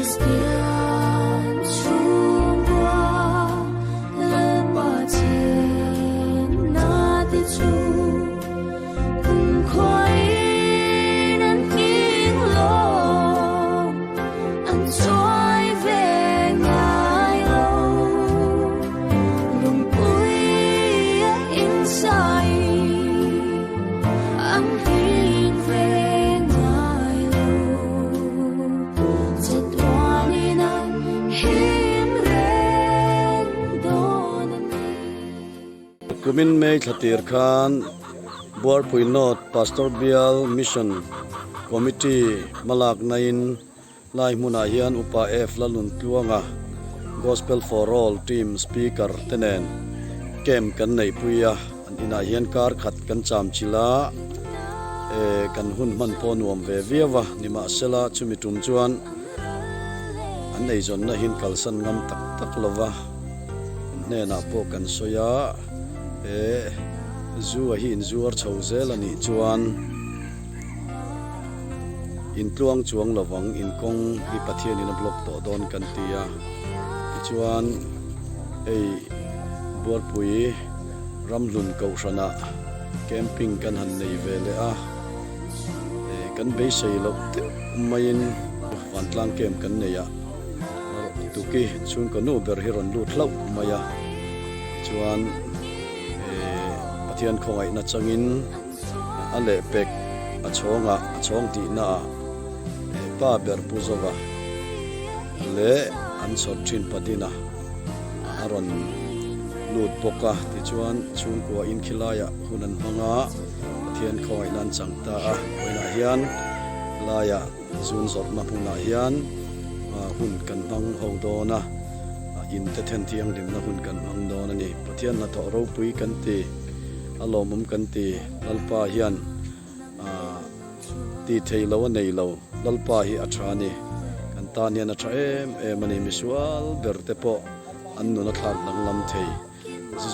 Kristian chhungkua Lalpa chenna te chu kumkhuain an nghing lawm, an chuai ve ngai lo. Lungpui a insai an hling ve ngai lo. Chatuanin an him reng dawn a ni. Kumin May thla tir khan Buarpui North Pastor Bial Mission Committee hmalaknain Lai hmunah hian Upa F Laluntluanga, Gospel for All team speaker te nen camp kan neihpui a, an inah hian kar khat kan cham chilh a, eh kan hun hman pawh nuam ve viau a, nimahsela chumi tum chuan an eizawnna hin kalsan ngam tak tak lo va, an hnenah pawh kan sawi a, eh zu a hi inzuar chho zel a nih chuan. Intluang chuang lovang inkawng hi Pathianin a block tawh dawn kan ti a, tichuan hei Buarpui Ramhlun Kohhranah camping kan han nei ve leh a, eh kan beisei loh deuh maiin vantlang camp kan nei a, tuki chhungkaw nu ber hi rawn lut hlauh mai a, tichuan eh Pathian khawngaihna changin. A lehpek a chhawngah a chhawng tihnaah pa ber Pu Zova leh an chhawt thin Padina a rawn lut bawk a, tichuan chhungkua in khilaiah hun an hmang a, Pathian khawngaihna an chang ta a, vawiinah hian laiah zun zawrhna hmunah hian hun kan hmang ho dawn a, inte then thianghlimna hun kan hmang dawn a ni. Pathian hnathawh ropui kan ti. A lawmawm kan ti, Lalpa hian aah ti thei lo a nei lo, Lalpa hi a tha a ni, kan tan hian a tha em em a ni, misual ber te pawh an nun a thlak danglam thei,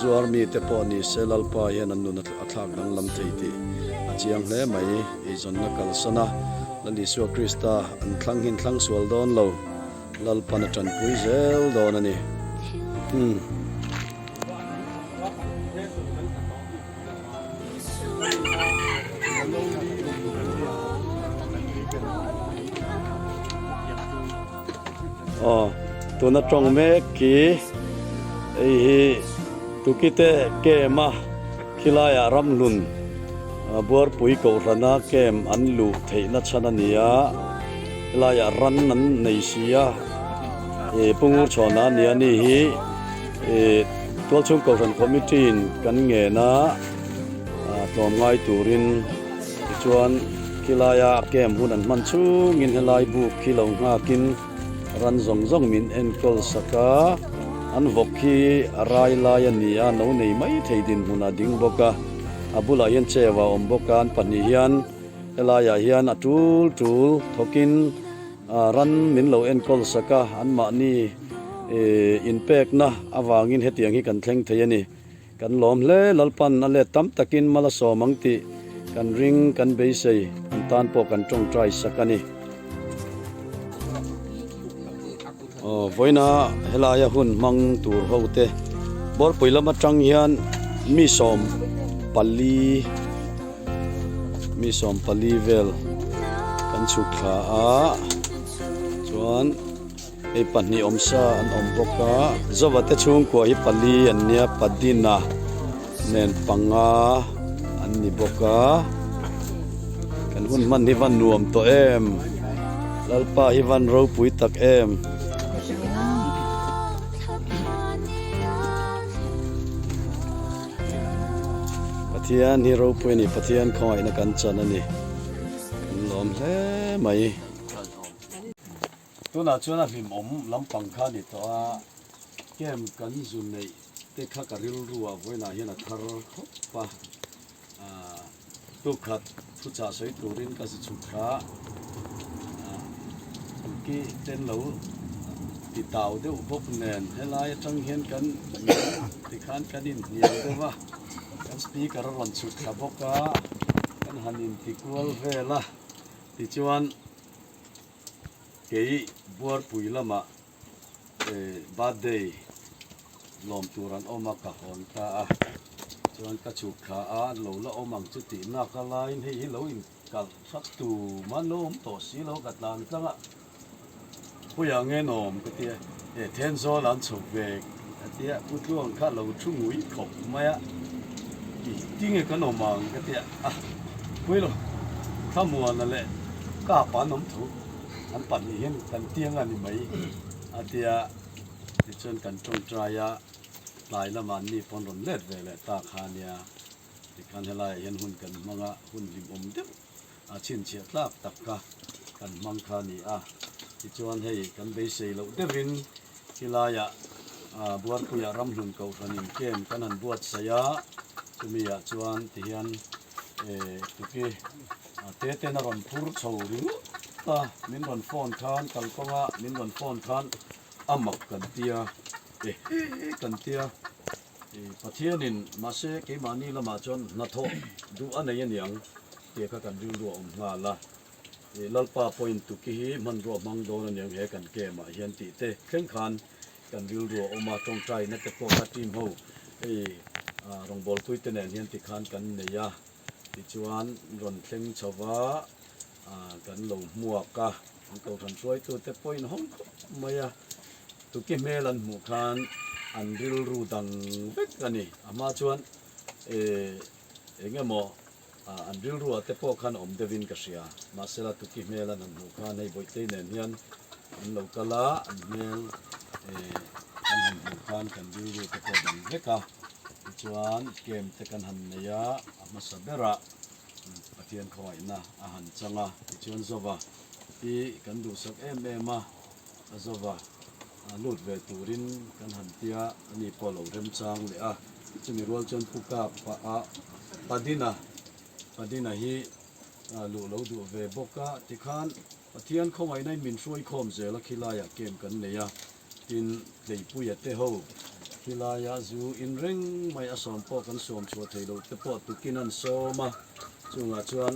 zuar mi te pawh ni se Lalpa hian an nun a thlak danglam thei tih a chiang hle mai, eizawnna kalsan a Lal Isua Krista an thlang hin thlang sual dawn lo, Lalpan a tanpui zel dawn a ni. Umm. Aw tuna tawng mek khi hei hi tukite camp a khilaiah ramhlun buarpui kohhrana camp an luh theihna chhan a ni a helaiah ran an nei si a ih pungur chhawn a ni a ni hi. Ih Tualchhung Kohhran Committee in kan ngen a, tlawm ngai turin tichuan khilaia camp hun an hman chungin helai buk khi lo nghakin ran zawng zawng min enkawl sak a, an vawk khi a rai lai a ni a, no nei mai thei dinhmun a ding bawk a, a bulah hian cheu a awm bawk a, an pahnih hian helaiah hian a tul tul thawkin Ran min lo enkawl sak a, anmahni inpekna avangin hetiang hi kan thleng thei a ni. Kan lawm hle, Lalpan a let tam takin mal a sawm ang tih kan ring, kan beisei, an tan pawh kan tawngtai sak a ni. Aw, vawiina helaia hun hmang tur ho te Bawrpui lam atang hian mi 14 mi 14 vel kan chhuk thla a chuan hei pahnih awm sa an awm bawk a Zova te chhungkua hi pali an nia Padina nen panga an ni bawk a kan hun hman hi van nuam tawh em Lalpa hi van ropui tak em. Pathian hi ropui a ni Pathian khawngaihna kan chan a ni kan lawm hle mai. Tunah chuan a hlimawm lampang kha a ni tawh a, camp kan zu neih te kha ka rilru ah vawiinah hian a thar khawp a, aah tukhat thuchah sawi turin ka zu chhuk kha aah ki ten lo ti tau deuh bawk nen helai atang hian kan tikhan kan inhnial deuh a, kan speaker a rawn chhuk thla bawk a, kan han intikual vel a tichuan. Kei Buarpui lamah birthday lawm tur an awm a, ka hawn ta a, chuan ka chhuk thla a, an lo la awm ang chu tih nak a laiin hei hi lo inkalh hrap tum a, an lo awm tawh si lo ka tlan tlang a, khawiah nge nawm ka ti a, e Thenzawl an chho ve a ti a, Pu Tluang kha lo thu ngui khawp mai a, i tinge kan awm ang ka ti a, a khawi lo Thlamuana leh Kapa an awm tho. An pahnih hian kan tiang a ni mai a tia, tichuan kan tawngtai a, tlai lamah an ni pawn rawn let ve leh ta kha a nia. Tikhan helaiah hian hun kan hmang a, hun hlimawm deuh a chhinchhiah tlak tak kha kan hmang kha a ni a. Tichuan hei kan beisei loh deuhin khilaiah Buarpuiah Ramhlun Kohhranin camp kan han buatsaih a, chumiah chuan tihian tuki A te ten a rawn phur chho ringawt a, min rawn phone khan kalkawnga min rawn phone khan a mak kan tia, ehe kan tia, Pathianin mahse keimahni lamah chuan hnathawh duh a nei aniang tih kha kan rilru a awm nghal a, Lalpa pawhin tuki hi hmanrua hmang dawn aniang he kan camp ah hian tih te thleng khan kan rilru a awm a, tawngtaina te pawh kha team ho hei rawngbawlpui te nen hian tikhan kan nei a. Tichuan rawn thleng chho va, kan lo hmuak a, an kohhran hruaitute pawhin hawng khawp mai a, tuki hmel an hmuh khan an rilru dang vek a ni. A hma chuan eng emaw an rilruah te pawh khan awm deuhin ka hria, mahsela tuki hmel an han hmuh khan hei Bawihtei nen hian an lo kal a, an hmel kan han hmuh khan kan rilru te pawh dang vek a. Tichuan camp te kan han nei a, a hmasa berah Pathian khawngaihna a han chang a, tichuan Zova hi kan duhsak em em a, a Zova lut ve turin kan han tia, ani pawh a lo remchang leh a, chumi rual chuan Pu Kapa a Padina, Padina hi luh lo duh ve bawk a, tikhan Pathian khawngaihna in min hruaikhawm zel a khilaiah camp kan nei a. Tin, Tleipuia te ho khilaia zu in reng mai a sawm pawh kan sawm chhuah thei loh te pawh tukin an sawm a, chungah chuan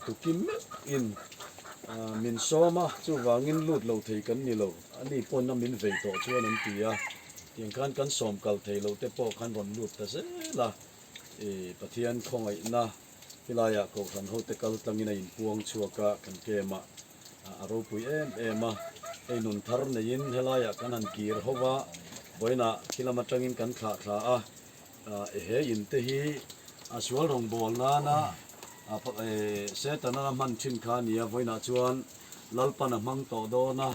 tukin meuh in min sawm a, chuvangin lut lo thei kan ni lo, ani pawn a min vei tawh chuan an ti a, tiang khan kan sawm kal thei loh te pawh khan rawn lut ta zel a, Pathian khawngaihna khilaiah Kohhran hote kal tlangin a inpuang chhuak a, kan kem a. A ropui em em a, hei nun thar neiin helaiah kan han kir ho va, vawiinah khi lam atangin kan thlah thla a, he in te hi a sual rawngbâwl nana Setana a hman thin kha a ni a, vawiinah chuan Lalpan a hmang tawh dawn a,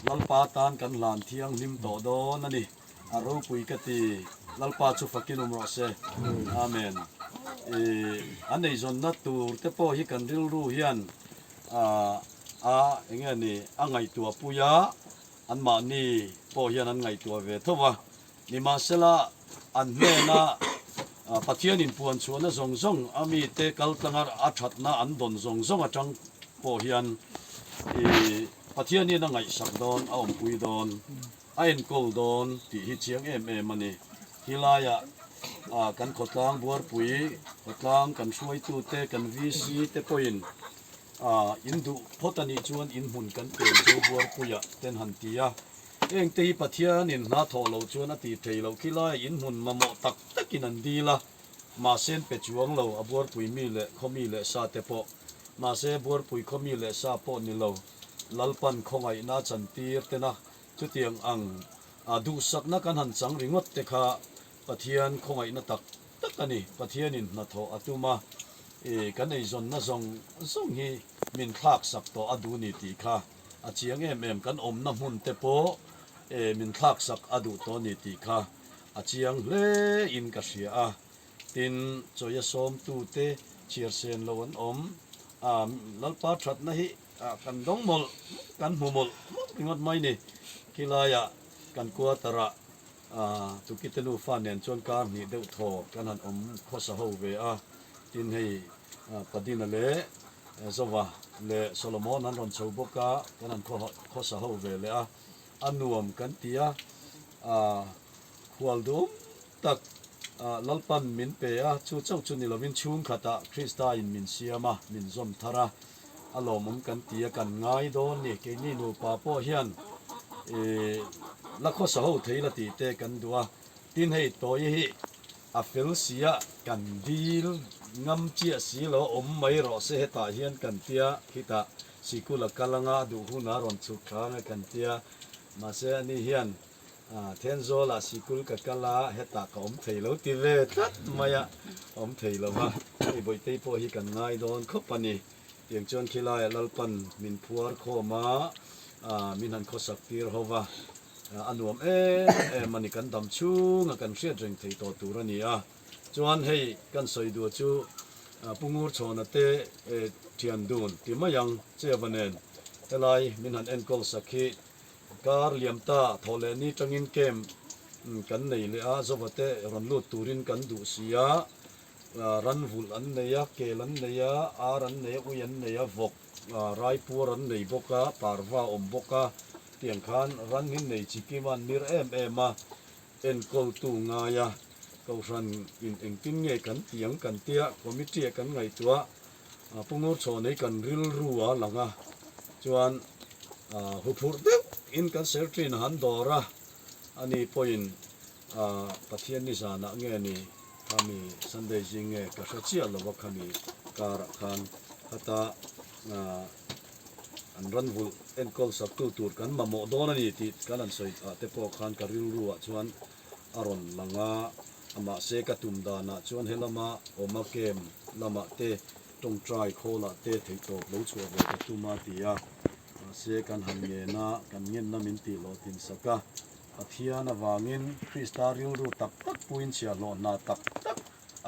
Lalpa tan kan hlan thianghlim tawh dawn a ni, a ropui ka ti, Lalpa chu fakin awm rawh se, Amen. An eizawnna tur te pawh hi kan rilru hian A eng nge ni a ngaihtuah pui a, anmahni pawh hian an ngaihtuah ve tho va. Nimahsela an hnena Pathian inpuan chhuahna zawng zawng a mite kal tlanga a thatna an dawn zawng zawng atang pawh hian i Pathianin a ngaihsak dawn, a awmpui dawn, a enkawl dawn tih hi chiang em em a ni. Helaiah kan khawtlang buarpui, khawtlang kan hruaitute, kan VC te pawhin In duh phawt a nih chuan in hmun kan pen chu buarpuiah ten han ti a, hengte hi Pathianin hna thawh loh chuan a ti thei loh khi lai in hmun mamawh tak takin an dil a, mahse an pe chuang lo a buarpui mi leh khaw mi leh sa te pawh. Mahse buarpui khaw mi leh sa pawh ni lo, Lalpan khawngaihna a chantir tena chutiang ang duhsakna kan han chang ringawt te kha Pathian khawngaihna tak tak a ni. Pathianin hnathawh a tum a, i kan eizawnna zawng zawng hi min thlaksak tawh a duh ni tih kha a chiang em em. Kan awmna hmun te pawh e min thlaksak a duh tawh ni tih kha a chiang hle in ka hria a. Tin, chawia sawmtute chhiar sen lo an awm a, Lalpa thatna hi kan dawng mawlh, kan hmu mawlh mawlh ringawt mai ni. Khilaiah kan quarter-ah Tukite nufa nen chuan kar hnih deuh thaw kan han awm khawsa ho ve a, tin hei Padina leh Zova leh Solomon an rawn chho bawk a, kan han khawsa ho ve leh a, a nuam kan ti a, khual duhawm tak Lalpan min pe a, chu chauh chu ni lovin chhungkhatah Krista in min siam a, min zawm thar a. A lawmawm kan ti a, kan ngai dawn ni. Keini nupa pawh hian ih la khawsa ho thei la tih te kan duh a. Tin hei tawi hi a fel si a, kan dil ngam chiah si lo awm mai rawh se hetah hian kan tia, khitah sikul a kal anga a duh hunah a rawn chhuk thla anga kan tia. Mahse ani hian Thenzawl-ah sikul ka kal a, hetah ka awm thei lo ti ve tlat mai a, awm thei lo va, hei Bawihtei pawh hi kan ngai dawn khawp a ni. Tiang chuan khilaiah Lalpan min phuar khawm a, min han khawsak tir ho va, a nuam em em a ni, kan dam chhunga kan hriat reng thei tawh tur a ni a. Chuan hei kan sawi duh chu Pu Ngurchhawna te thian dun ti mai ang Cheva nen helai min han enkawl sak hi Kar liam ta thaw leh ni tangin camp kan nei leh a, Zovate rawn lut turin kan duh si a, ran vulh an nei a, kel an nei a, ar an nei a, ui an nei a, vawk raipuar an nei bawk a, parva a awm bawk a, tiang khan ran hi nei chi kim a an mir em em a, enkawltu ngai a, Kohhran in engtin nge kan tih ang kan tia, committee ah kan ngaihtuah Pu Ngurchhaw nei kan rilru a lang a, chuan huphurh deuh in kan sertrin a han dawr a, ani pawhin Pathian ni zanah nge ni khami Sunday zing nge ka hre chiah lo a khami karah khan khata an ran vulh enkawl saktu tur kan mamawh dawn a ni tih kan han sawi ah te pawh khan ka rilru ah chuan a rawn lang a, mahse ka tum danah chuan helama awma camp lamah te tawngtai khawlah te theihtawp lo chhuah ve ka tum a ti a, mahse kan han ngen a, kan ngenna min tih hlawh thin sak a, Pathian avangin Krista rilru tak tak puiin chhiahhlawh hna tak tak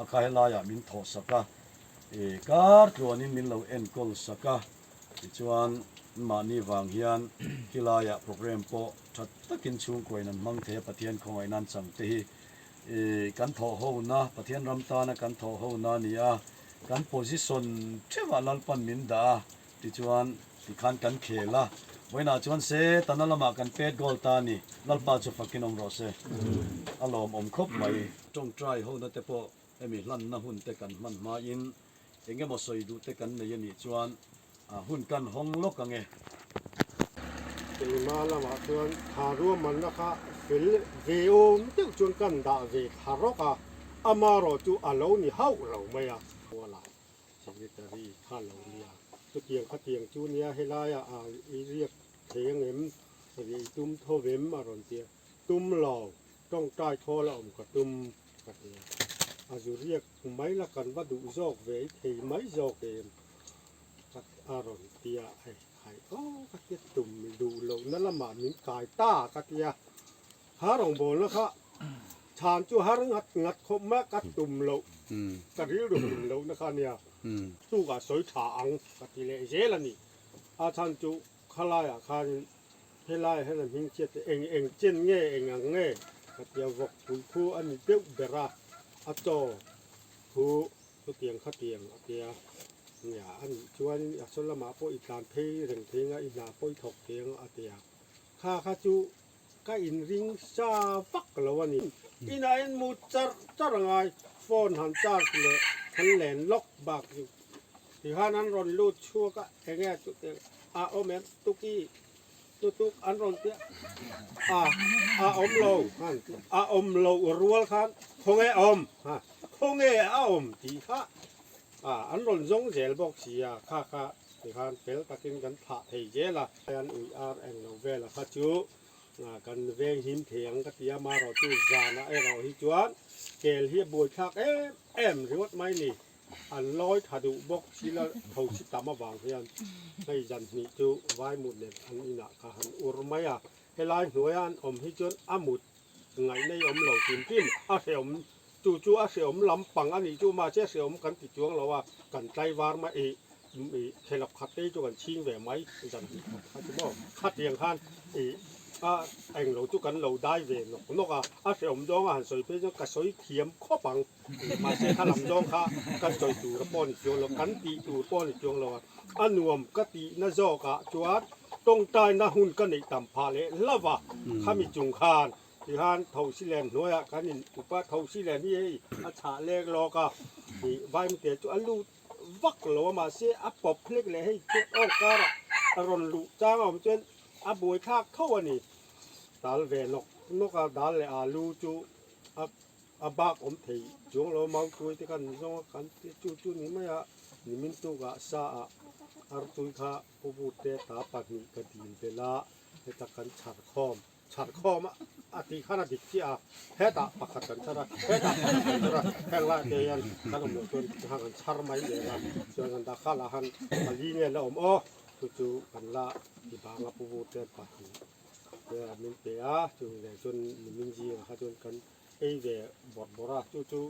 a kha helaiah min thawh sak a, kar tluanin min lo enkawl sak a. Tichuan, mahni vang hian khilaiah programme pawh tha takin chhungkuain an hmang thei a, Pathian khawngaihna an chang te hi kan thawh hona, Pathian ram tana kan thawh hona a ni a, kan position theuhah Lalpan min dah a, tichuan tikhan kan khel a, vawiinah chuan se tana lamah kan pet goal ta a ni, Lalpa chu fakin awm rawh se, a lawmawm khawp mai. Tawngtai hona te pawh hemi hlanna hun te kan hman hmain Eng emaw sawi duh te kan nei a nih chuan hun kan hawng lawk ang e. Keima lamah chuan tha ruahmanna kha fel ve awm deuh chuan kan dah ve thla rawk a, amarawh chu a lo ni hauh lo mai a. Kuala Secretary kha lo nia, chutiang khatiang chu nia helaiah a i riak thei angem, riah i tum tho vem a rawn ti a, tum lo, tawngtai thawl a awm ka tum ka ti a, a zu riak Mai la kan va duh zawk ve i thei mai zawk em? Ka a rawn ti a, hei khai aw ka tia tum duh lohna lamah min kai ta ka ti a, ha rawngbawlna kha chhan chu har ngat ngat khawp mai a, ka tum loh ka rilru hlim lohna kha a nia, tukah sawi tha ang ka ti leh zel a ni, a chhan chu khalaiah khanin helaiah hian a hming chhiat eng eng chen nge eng ang nge ka tia vawk pui khu a ni deuh ber a. A chaw thu chutiang khatiang a tia nia a nih chuan a saw lamah pawh i tlan phei reng thei anga i hna pawh i thawk thei anga a tia. Kha kha chu ka inring sa vak lo a ni. Inah hian mu char char a ngai, phone han charge leh han len lawk bak chu tikhan an rawn lut chhuak a, enge chutiang a awm em tuki Tutuk an rawn tia a a awm lo han a awm lo rual khan khawnge a awm ha khawnge a awm tih kha a an rawn zawng zel bawk si a kha kha tikhan fel takin kan thlah thei zel a an ui ar eng lo vel a kha chu kan veng him thei ang ka ti a marawh chu zanah erawh hi chuan kel hi a buaithlak em em ringawt mai ni. An lawi tha duh bawk thil a tho si tam avang hian hei zan hnih chu vai mut nen an inah ka han ur mai a, helai hnuaia an awm hi chuan a mut ngaihna i awm lo hrim hrim, a hreawm chu chu a hreawm lampang a nih chu mahse hreawm kan ti chuang lo a, kan tlaivar mai ih ih khelawk khat te hi chu kan chhing ve mai zan hnih khat kha chu maw khatiang khan ih a englo chu kan lo dai ve nawk nawk a, a hreawm zawnga han sawi phei chuan ka sawi thiam khawp ang. Mahse kha lam zawng kha kan sawi tur pawh a ni chuang lo, kan tih tur pawh a ni chuang lo a, a nuam ka tihna zawkah chuan tawngtaina hun ka neih tam phah leh hlauh a, khami chung khan tihan Thosilen hnuaiah kan in up a, Thosilen hi hei a chhah lek lawk a, ih Vaimte chu a lut. vak lo a mahse a pawp hlek leh hei chu aw karah a rawn luh chang a awm chuan a buai thlak tho a ni. Dal ve nawk nawk a dal leh alu chu a a bak awm thei chuang lo mau tuai te khan zawng a kan ti chu chu ni mai a nimin tukah sa ah artui kha pu but te ta pahnih ka dil belh a heta kan chhar khawm chhar khawm a a tih khan a dik chiah a hetah pakhat kan chhar a hetah pakhat kan chhar a heng lai te hian kan awm loh chuan tikhan kan chhar mai zel a chuan kan dah kha lah khan pali nge la awm aw chu chu kan la ti bang a pu but te pahnih te a min pe a chu nen chuan nimin zingah kha chuan kan ei ve bawrh bawrh a chu chu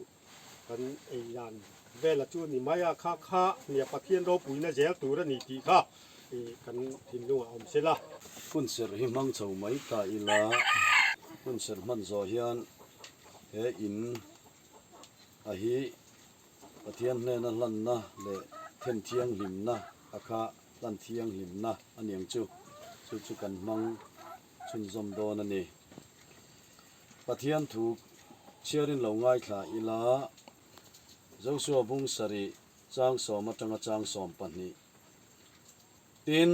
kan ei dan vela chu ni mai a kha kha nia Pathian ropuina zel tur a ni tih kha ih kan thinlungah awm se la. Hun serh hi hmang chho mai ta ila hun serh hman zawh hian he in a hi Pathian hnena hlanna leh then thianghlimna a kha hlan thianghlimna a niang chu chu chu kan hmang chhunzawm dawn a ni. Pathian thu chhiarin lo ngaithla ila, Joshua bung sarih chang sawm atanga chang 12. Tin,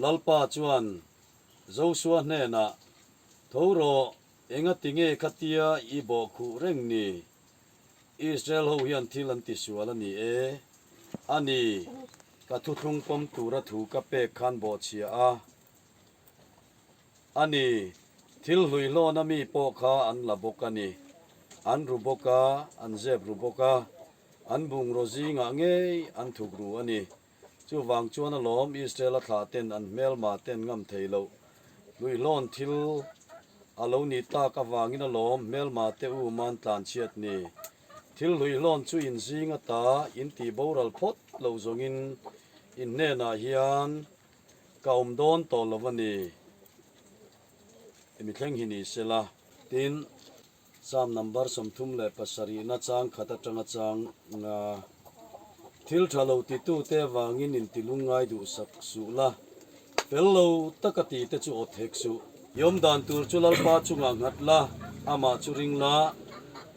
Lalpa chuan Joshua hnenah, Tho rawh, engati nge khatia i bawhkhuh reng ni? Israel ho hian thil an tisual a ni e. A ni, ka thuthlung pawm tura thu ka pek khan bawhchhia a. A ni, thil hluihlawna mi pawh kha an la bawk a ni. An ru bawk a, an zep ru bawk a, an bungraw zingah ngei an thuk ru a ni. Chuvang chuan alawm Israel-a thlah ten an hmelma ten ngam thei loh. Hluihlawn thil a lo nih tak avangin alawm hmelma te u man tlan chhiat ni. Thil hluihlawn chu in zing ata in tih boral phawt lo zawngin in hnenah hian Ka awm dawn tawh lo a ni. Emi thleng hi ni se la. Tin, Psalm number 37 na chang khat atanga chang nga. Thil tha lo titute avangin inti lungngai duh sak suh la, fel lo taka tite chu awt hek suh. I awm dan tur chu Lalpa chungah nghat la, amah chu ring la,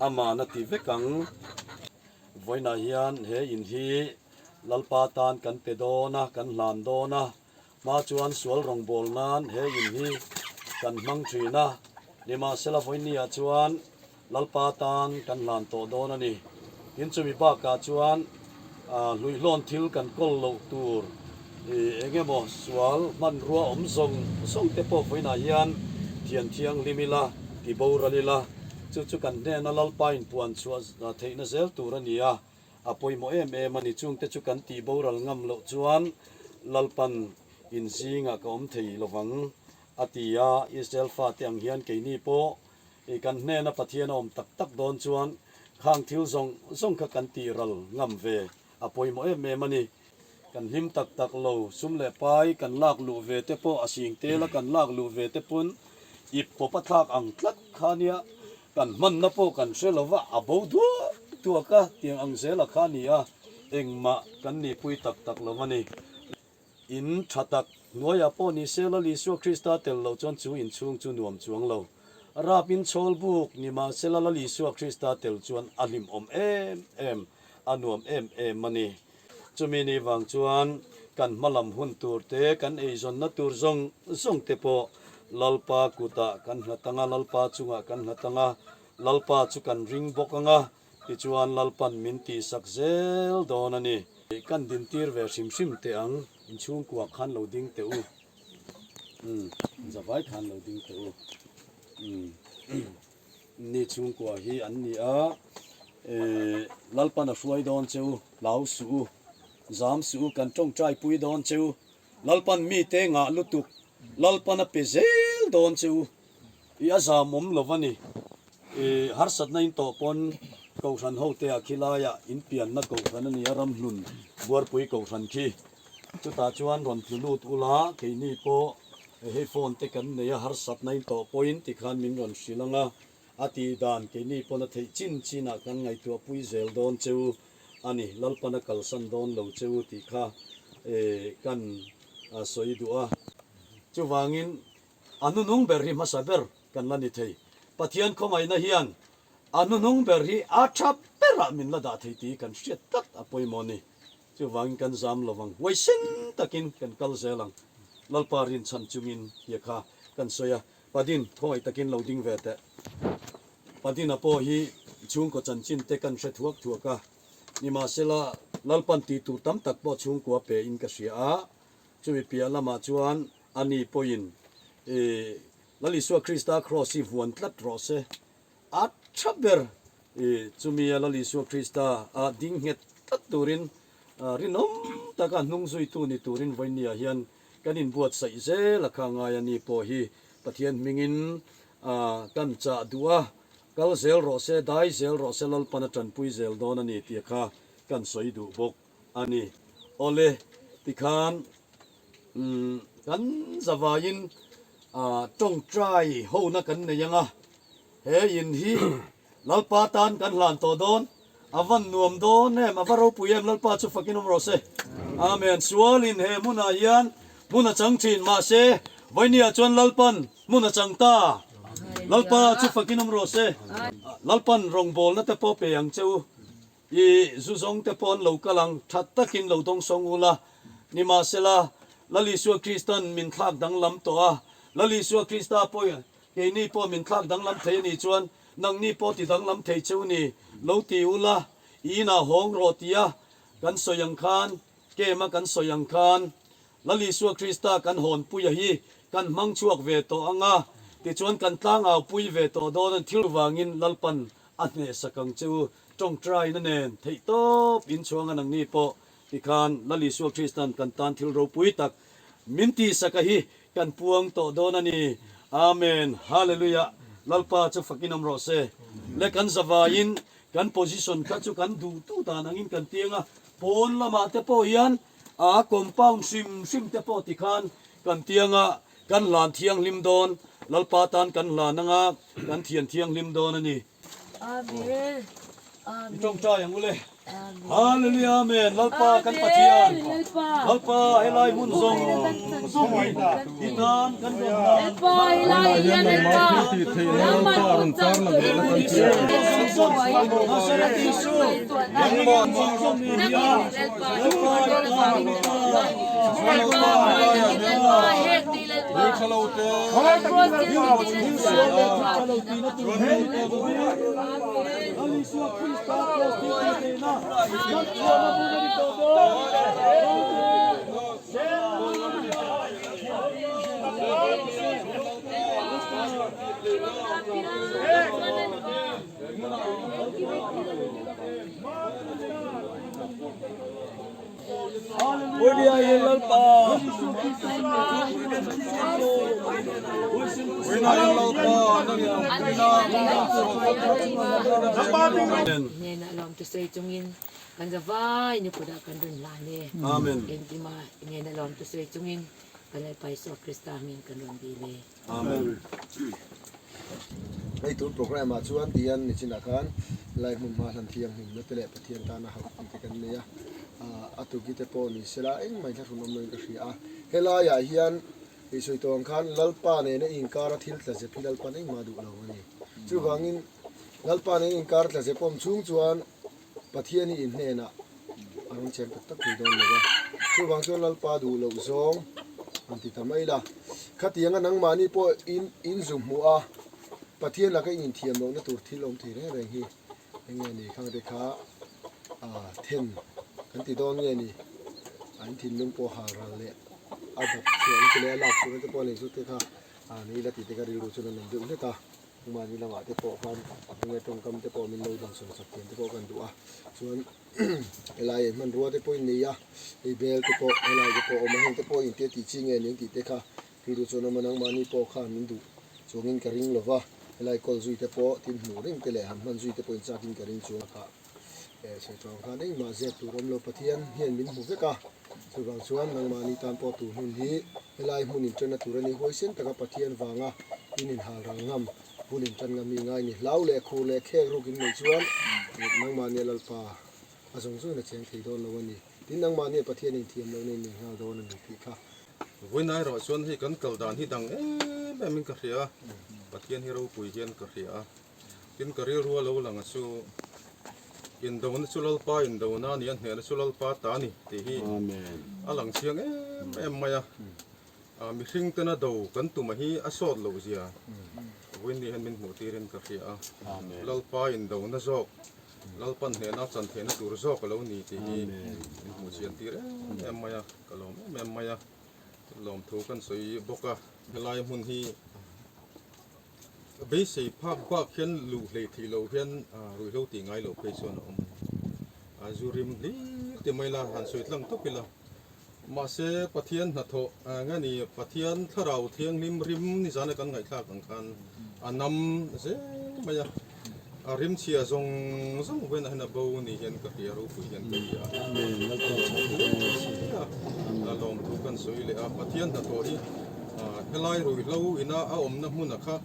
amahna ti vek ang. Vawiinah hian he in hi Lalpa tan kan pe dawn a, kan hlan dawn a, hma chuan sual rawngbâwl nan he in hi kan hmang ṭhin a, nimahsela vawinia chuan Lalpa tan kan hlan tawh dawn a ni. Tin, chumi bakah chuan hluihlawn thil kan kawl loh tur eng emaw sual hmanrua awm zawng zawng te pawh vawiinah hian thian thianghlim ila, ti boral ila, chu chu kan hnena Lalpa inpuan chhuah theihna zel tur a ni a. A pawimawh em em a ni. Chungte chu kan tih boral ngam loh chuan Lalpan in zingah ka awm thei lovang a ti a. Israel fate ang hian keini pawh kan hnena Pathian a awm tak tak dawn chuan khang thil zawng zawng kha kan tih ral ngam ve a pawimawh em em a ni. Kan hlim tak tak lo, sum leh pai kan lak luh ve te pawh a sing tel a kan lak luh ve te pawn ip pawp a thlak ang tlat kha nia. Kan hmanna pawh kan hre lo va, a bo duak duak a, tiang ang zela kha a ni a, engmah kan nihpui tak tak lo a ni. In tha tak hnuaiah pawh ni se Lal Isua Krista tel loh chuan chu inchhung chu nuam chuang lo. Rap in chhawl buk ni mah sela Lal Isua Krista tel chuan a hlimawm em em, a nuam em em a ni. Chumi ni vang chuan kan hmalam hun tur te, kan eizawnna tur zawng zawng te pawh Lalpa kutah kan nghat ang a, Lalpa chungah kan nghat ang a, Lalpa chu kan ring bawk ang a, tichuan Lalpan min tihsak zel dawn a ni. Kan dintir ve hrim hrim teh ang, inchhungkua khan lo ding teh u, umm zavai khan lo ding teh u, umm. Ni chhungkua hi an ni a, Lalpan a hruai dawn che u, hlau suh u, zam suh u, kan tawngtai pui dawn che u, Lalpan mite ngah lutuk, Lalpan a pe zel dawn che u, i a zam awm lo va ni, i harsatna in tawh pawn Kohhran hote ah khi laiah in pianna Kohhran a ni a, Ramhlun Buarpui Kohhran khi, chutah chuan rawn tlu lut ula, keini pawh Hei phone te kan nei a, harsatna in tawh pawhin tikhan min rawn hrilh ang a, a tih dan keini pawn a theih chin chinah kan ngaihtuah pui zel dawn che u a ni, Lalpan a kalsan dawn lo che u tih kha kan sawi duh a. Chuvangin a hnuhnung ber hi hmasa ber kan la ni thei. Pathian khawngaihna hian a hnuhnung ber hi a tha berah min la dah thei tih kan hriat tlat a pawimawh a ni. Chuvangin kan zam lovang, huaisen takin kan kal zel ang. Lalpa rinchhan chungin tia kha kan sawi a, Padin khawngaih takin lo ding ve teh. Padina pawh hi chhungkaw chanchin te kan hre thuak thuak a, nimahsela Lalpan tih tur tam tak pawh chhungkua pe in ka hria a, chumi piah lamah chuan ani pawhin i Lal Isua Krista kraws hi vuan tlat rawh se. A tha ber i chumi a Lal Isua Krista a ding nghet tlat turin rinawm taka hnung zuitu ni turin vawinia hian kan inbuatsaih zel a kha ngai a ni pawh hi Pathian hmingin kan chah duh a, kal zel rawh se, dai zel rawh se, Lalpan a tanpui zel dawn a ni tih kha kan sawi duh bawk a ni. Awle, tikhan kan zavaiin tawngtai hona kan nei ang a, he in hi Lalpa tan kan hlan tawh dawn, a van nuam dawn em, a va ropui em, Lalpa chu fakin awm rawh se. Amen. Sualin he hmunah hian hmun a chang thin, mahse vawinia chuan Lalpan hmun a chang ta. Lalpa chu fakin awm rawh se. Lalpan rawngbawlna te pawh pe ang che u. I zu zawng te pawh an lo kal ang, tha takin lo dawng sawng u la. Nimahsela, Lal Isua Kristan min thlak danglam tawh a, Lal Isua Krista pawh keini pawh min thlak danglam thei a nih chuan nangni pawh ti danglam thei cheu ni lo ti u la, i inah hawng rawh tia kan sawi ang khan, kem a kan sawi ang khan Lal Isua Krista kan hawnpuia hi kan hmang chhuak ve tawh ang a, tichuan kan tlangau pui ve tawh dawn a ni. Thil vangin Lalpan a hnehsak ang che u. Tawngtaina nen theihtawp inchhuang a nangni pawh tikhan Lal Isua Kristan kan tan thil ropui tak min tihsaka hi kan puang tawh dawn a ni. Amen. Hallelujah. Lalpa chu fakin awm rawh se. Le kan zavaiin kan position kha chu kan duh tu dan angin kan tiang a, pawn lamah te pawh hian a compound hrim hrim te pawh tikhan kan tiang a, kan hlan thianghlim dawn. Lalpa tan kan hlan anga kan thian thianghlim dawn a ni. Amen. I tawngtai ang ule. Hallelujah Amen. Lalpa kan Pathian. Lalpa helai hmun zawng zawng hi i tan kan rawn hlan. Lalpa helai hian Lalpa nangman kut chang turin Nazareth Isu nangman zawng zawng ni hi a. Lalpa i tan i tan. Lalpa Lalpa hek ti Lalpa. Hnenah lawmtu sawi chungin kan zavai ni kutah kan rawn hlan e. Amen. Engkima hnenah lawmtu sawi chungin kan Lalpa Isua Krista hming kan rawn dil e. Amen. Hei tun program ah chuan tihian nichinah khan lai hmun hma hlan thianghlimna te leh Pathian tana hauh tih te kan nei a, a tuki te pawh ni sela engmah in thlahrun awm loin ka hria a. Helaiah hian i sawi tawh ang khan Lalpa nena inkara thil tla zep hi Lalpan engmah duh lo a ni. Chuvangin Lalpa nena inkar tla zep awm chhung chuan Pathian hi in hnenah a rawn cheng tak tak thei dawn lo va, chuvang chuan Lalpa duh loh zawng an ti ta mai la. Khatianga nangmahni pawh in in zu hmuh a, Pathian laka in inthiam lohna tur thil awm thei reng reng hi eng nge ni khangte kha then kan ti dawn nge ni? An thinlung pawh hal ral leh a dap chhuahna te leh a lak chhuahna te pawh a nei chu te kha ni la tih te kha rilru chuan a nei deuh hlek a. Mahni lamah te pawh khan enge tawngkam te pawh min lo dawnsawm chak thiam te pawh kan duh a, chuan helai ah hmanrua te pawh in nei a, hei bel te pawh helai te pawh a awm a, heng te pawh engtia tih chi nge ning tih te kha rilru chuan a awm a, nangmahni pawh khan min duh chuangin ka ring lova, helai kawl zui te pawh tin hmuh reng te leh han hman zui te pawh in chakin ka ring chuang a, sawi tawh ang khan engmah zep tur awm lo Pathian hian min hmu vek a, chuvang chuan nangmahni tan pawh tur hun hi helai hmun inṭanna tur a ni huaisen taka Pathian vanga in inhal ral ngam bul inṭan ngam hi ngai ni hlau leh khur leh khek ruk in neih chuan nangmahnia Lalpa a zawng zawngin a cheng thei dawn lo a ni tin nangmahnia Pathian inthiam lohna in nei nghal dawn a ni tih kha. Vawiin erawh chuan hei kan kal dan hi dang em em in ka hria a, Pathian hi ropui hian ka hria a. Tin ka rilru a lo lang a chu Indona chu Lalpa indona a ni a, hnehna chu Lalpa ta a ni tih hi a lang chiang em em mai a. Mihring tena do kan tuma hi a sawt loh zia vawiin hian min hmuh tirin ka hria a. Lalpa indona zawk, Lalpan hnehna chan theihna tur zawk a lo ni tih hi min hmuh chian tir em em mai a, ka lawm em em mai a. Lawmthu kan sawi bawk a, helai hmun hi Beisei phak bak hian luh hlei theih loh hian ruihhlo tih ngai loh phei chuan a awm a ni. A zu rim hlir ti mai la, han sawi tlang tawp ila. Mahse Pathian hnathawh nge ni, Pathian thlarau thianghlim rim nizana kan ngaihthlak ang khan a nam zel mai a. A rim chhia zawng zawng vawiinah hian a bo ni hian ka hria, ropui hian ka hria a. A lawmthu kan sawi leh a, Pathian hnathawh hi helai ruihhlo ina a awmna hmuna kha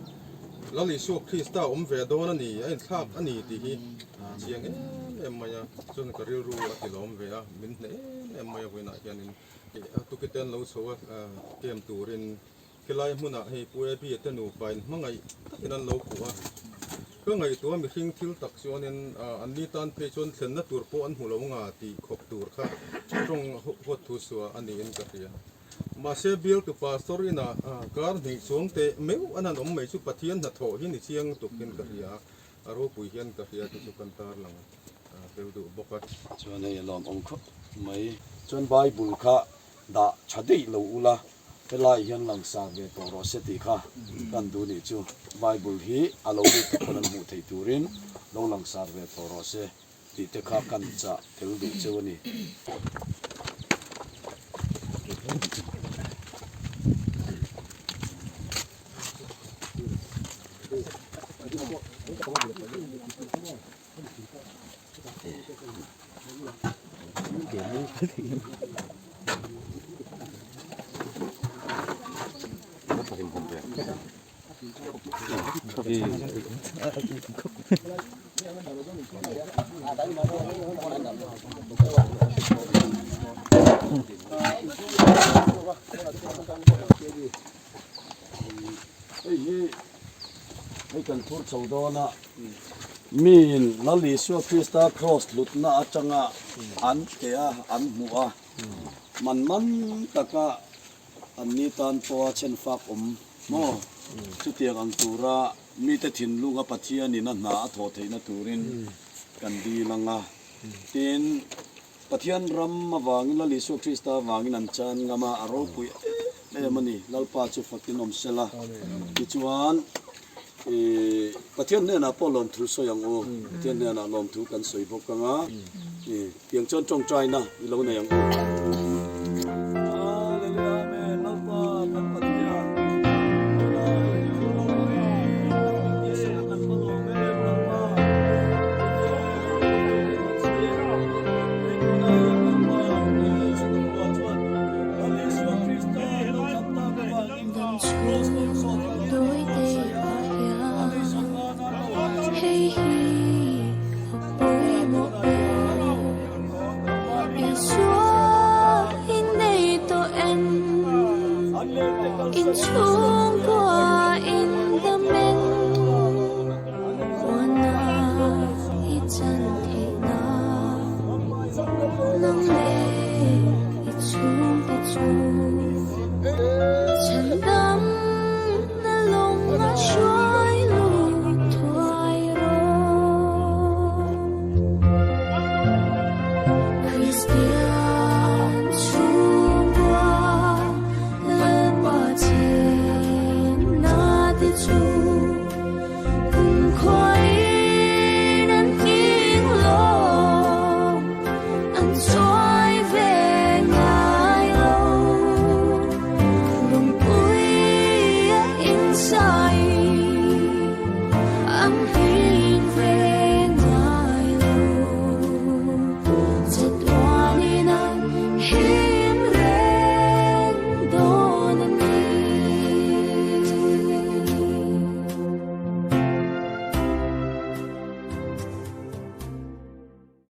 Lal Isua Krista a awm ve dawn a ni, a inthlak a ni tih hi a chiang em em mai a, chuan ka rilru a ti lawm ve a, min hneh em em mai a vawiinah hianin tukite an lo chho a kem turin. Khilai hmunah hei Pu Abby te nupa in hmangaih takin an lo khuh a, ka ngaihtuah mihring thil tak chuanin anni tan phei chuan thlenna tur pawh an hmu lo nga tih khawp tur kha tawng huat thu suah a niin ka hria. Mahse bialtu pastor inah kar hnih chuang teh meuh an han awm mai chu Pathian hnathawh hi ni chiang tukin ka hria a, a ropui hian ka hria te chu kan tarlang tel duh bawk a. Chuan hei a lawmawm khawp mai. Chuan Bible kha dah tha daih lo ula, helai hian langsar ve tawh rawh se tih kha kan duh nih chu. Bible hi a lo lut te pawn an hmuh theih turin lo langsar ve tawh rawh se tih te kha kan chah tel duh cheu a ni. Hei hi hei kan phur chho dawn a. Miin Lal Isua Krista Kraws hlutna atanga an teh a, an hmuh a, man man taka an ni tan pawha chhenfak awm maw? Chutiang ang tura mite thinlunga Pathianin a hna a thawh theihna turin kan dil ang a. Tin, Pathian ram avangin Lal Isua Krista avangin an chan ngam a, a ropui em em a ni. Lalpa chu fakin awm sela. Tichuan, ih, Pathian hnenah pawh lawmthu sawi ang u. Pathian hnenah lawmthu kan sawi bawk ang a. Ih, tiang chuan tawngtaina i lo nei ang u. Hallelujah, Amen. Lalpa kan Pathian, helai thu ropui kan tih kan hma lawm em Lalpa.